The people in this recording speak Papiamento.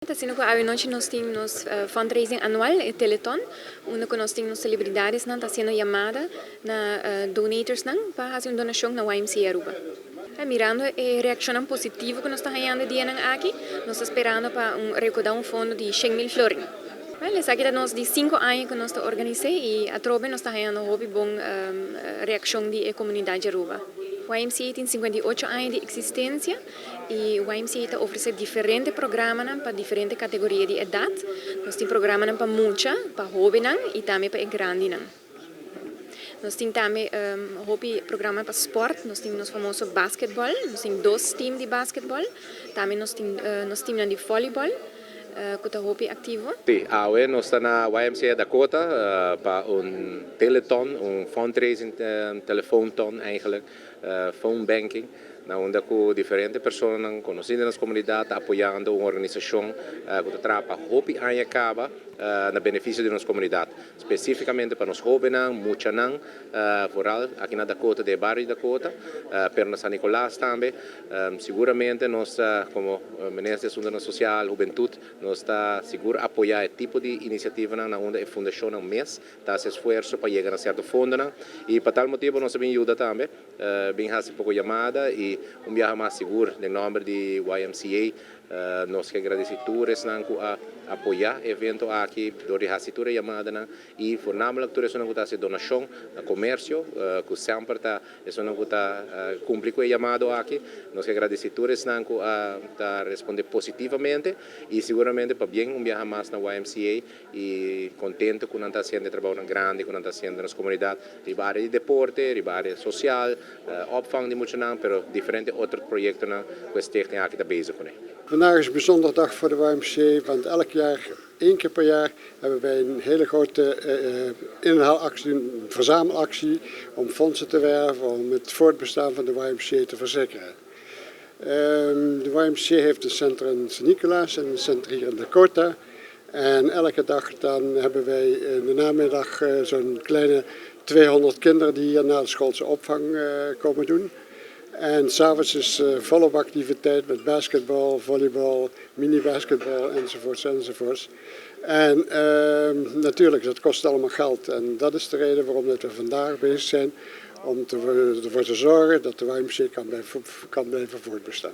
Ta asina cu awe nochi nos tin nos fundraising anual, e Teleton, unda cu nos tin nos celebridadesnan ta haciendo yamada na donatorsnan pa haci un donacion na YMCA Aruba. Mirando e reaccionnan positivo cu nos ta hañando e dianan aki, nos ta sperando pa un recorda un fondo di 100,000 florin. Well, esaki ta nos di 5 aña cu nos ta organisa y atrobe nos ta hañando hopi bon reaccion di e comunidad di Aruba. YMCA tin 58 aña di existencia y YMCA ta ofrece diferente programanan pa diferente categoria di edad. Nos tin programanan pa mucha, pa hobennan y tambe pa grandinan. Nos tin tambe hopi programa pa sport, nos tin nos famoso basketball, nos tin dos team di basketball, tambe nos tin nos teamnan di volleyball, cu ta hopi activo. Si, awe nos ta na YMCA Dakota pa un teleton, un fundraising telefoonton eigenlijk, phone banking, na unda cu diferente persona conoci den nos comunidad ta apoyando un organisacion cu ta traha hopi aña caba na beneficio di nos comunidad, specificamente pa nos hobennan, muchanan, vooral aki na Dakota, den bario di Dakota, pero na San Nicolas tambe. Siguramente nos, como Minister di Asuntonan Social, Hubentud, nos ta sigur apoya e tipo di iniciativanan na unda e fundacionnan mes ta haci esfuerso pa yega na cierto fondonan y pa tal motibo nos a bin yuda tambe, bin haci poco yamada y un biaha mas sigur den nomber di YMCA nos kier gradici tur esnan cu a apoya e evento aki door di haci tur e yamadanan y voornamelijk tur esnan cu ta haci donacion na comercio, cu semper ta esnan cu ta cumpli cu e yamado aki. Nos kier gradici tur esnan cu a ta responde positivamente y siguramente pabien un biaha mas na YMCA y contento cu nan ta haciendo e trabounan grandi cu nan ta haciendo den nos comunidad riba area di deporte, riba area social, opvang di muchanan, pero diferente otro proyectonan cu e stichting aki ta bezig cu ne. Vandaag is een bijzondere dag voor de YMCA, want elk jaar, één keer per jaar, hebben wij een hele grote inhaalactie, een verzamelactie om fondsen te werven, om het voortbestaan van de YMCA te verzekeren. De YMCA heeft een centrum in Sint Nicolaas en een centrum hier in Dakota. En elke dag dan hebben wij in de namiddag zo'n kleine 200 kinderen die hier na de schoolse opvang komen doen. En s'avonds is volop activiteit met basketbal, volleybal, mini-basketbal enzovoorts enzovoorts. En natuurlijk, dat kost allemaal geld. En dat is de reden waarom dat we vandaag bezig zijn om ervoor te zorgen dat de YMCA kan blijven voortbestaan.